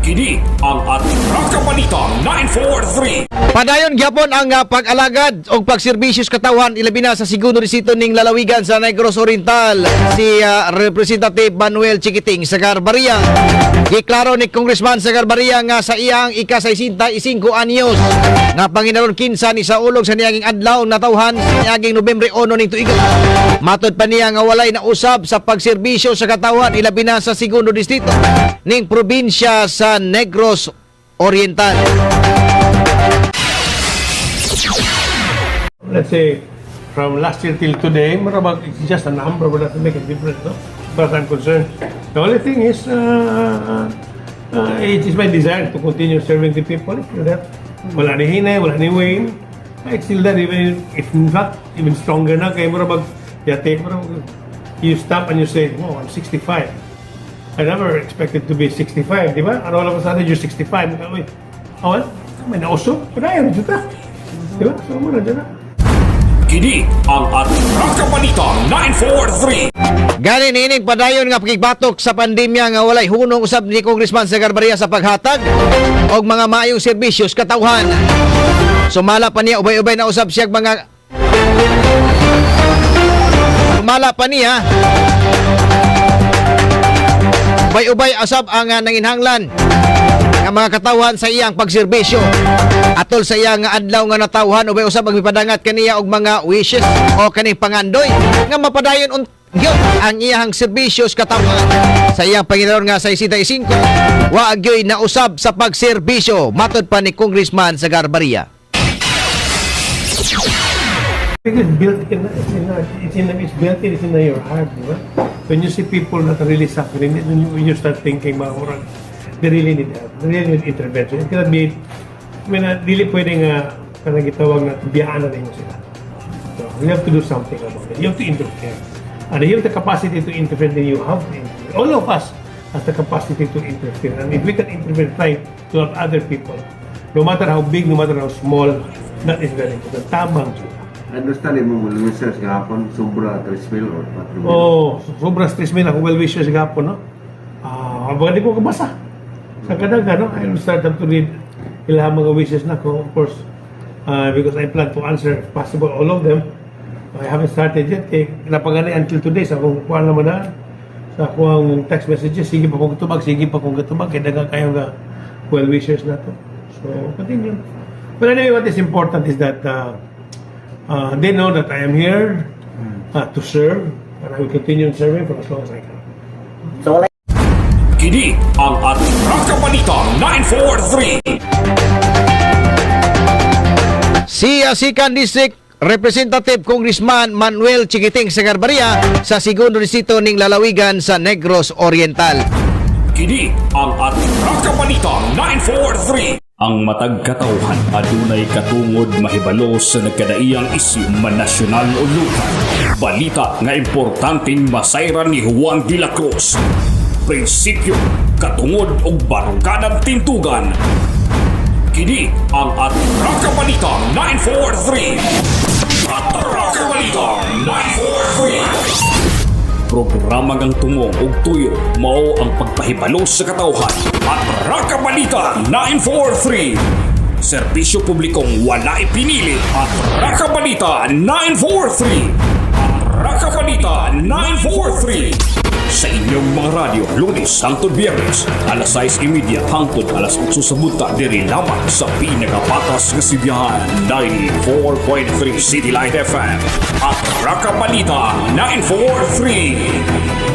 Kini ang Atraka Balita 943. Padayon gyapon ang pag-alagad og pagserbisyo sa katawhan, ilabi na sa segundo distrito ning lalawigan sa Negros Oriental, si Representative Manuel Chiquiting Sagarbarria. Giklaro ni Congressman Sagarbarria nga sa iyang ika-65 anyos nga panginaron kinsa ni saulog sa niaging adlaw natawhan sa niaging Nobyembre 1 ning tuiga. Matod pa niya nga walay nausab sa pagserbisyo sa katawhan, ilabi na sa segundo distrito ning probinsya sa Negros Oriental. Let's say from last year till today, murag it's just a number, but doesn't make a difference, no? As far as I'm concerned. The only thing is, it is my desire to continue serving the people. It's still there. Wala ni hinay, wala ni wane. It's still there, even if not, even stronger na. Kaya murag, yate, murag, you stop and you say, "Oh, I'm 65. I never expected to be 65," di ba? And all of a sudden, you're 65. Uy, oh, well, may nauso. Padayon, dito ta. Di ba? So, muna dyan na. Kini ang Atraka Balita 943. Gani niining padayon nga pakigbatok sa pandemya nga walay hunong usab ni Congressman Sagarbarria sa paghatag og mga maayong serbisyo sa katawhan. Sumala pa niya, ubay-ubay na usab siya mga Sumala pa niya, ubay-ubay usab ang nanginhanglan nga mga katawhan sa iyang pagserbisyo. Atol sa iyang nga adlaw nga natawhan, ubay usab ang mipadangat kaniya og mga wishes o kaning pangandoy nga mapadayon gyud ang iyang serbisyo sa katawhan. Sa iyang Panginoon nga sa 65, wa gyoy nausab sa pagserbisyo, matod pa ni Congressman Sagarbarria. Because built in, it's built in, it's in your heart, di ba? When you see people that are really suffering, when you start thinking, mga murag, they really need help, they really need intervention. It cannot be, I mean, dili pwede nga, kanang gitawag na, biyaan na ninyo sila. So, you have to do something about it. You have to interfere. And you have the capacity to interfere, then you have to interfere. All of us has the capacity to interfere. And if we can interfere, try to help other people, no matter how big, no matter how small, that is very important. Tamang sila. I understand imong well-wishers gahapon sobra 3 mil or 4 mil. Oh, sobra stress mi ako well-wishers gahapon, no? Ah, uh, di ko kabasa. Sa kadaga, no? I will start up to read ilang mga wishes na ko, of course, because I plan to answer, if possible, all of them. I haven't started yet. Kay napagani until today, sa akong kuan naman na, sa akong text messages, sige pa kong tubag, sige pa kong tubag, kay daghang kayo nga well-wishers na to. So, continue. But anyway, what is important is that they know that I am here to serve, and I will continue serving for as long as I can. So wala Kini ang Atraka Balita 943. Si Second District Representative Congressman Manuel Chiquiting Sagarbarria sa segundo distrito ning lalawigan sa Negros Oriental. Kini ang Atraka Balita 943. Ang matag katawhan adunay katungod mahibalo sa nagkadaiyang isyu, man nasyonal o lokal. Balita nga importanteng masayran ni Juan de la Cruz. Prinsipyo, katungod ug baruganan tintugan. Kini ang Atraka Balita 943. Atraka Balita 943. Programa ngang tumong ug tuyo mao ang pagpahibalo sa katawhan. Atraka Balita 943. Serbisyo publikong walay pinili. Atraka Balita 943. Atraka Balita 943. Sa inyong mga radyo, Lunes hangtod Biyernes, alas 6:30 hangtod alas 8 sa buntag, diri lamang sa pinakapatas nga sibihan, 94.3 City Light FM. Atraka Balita 943.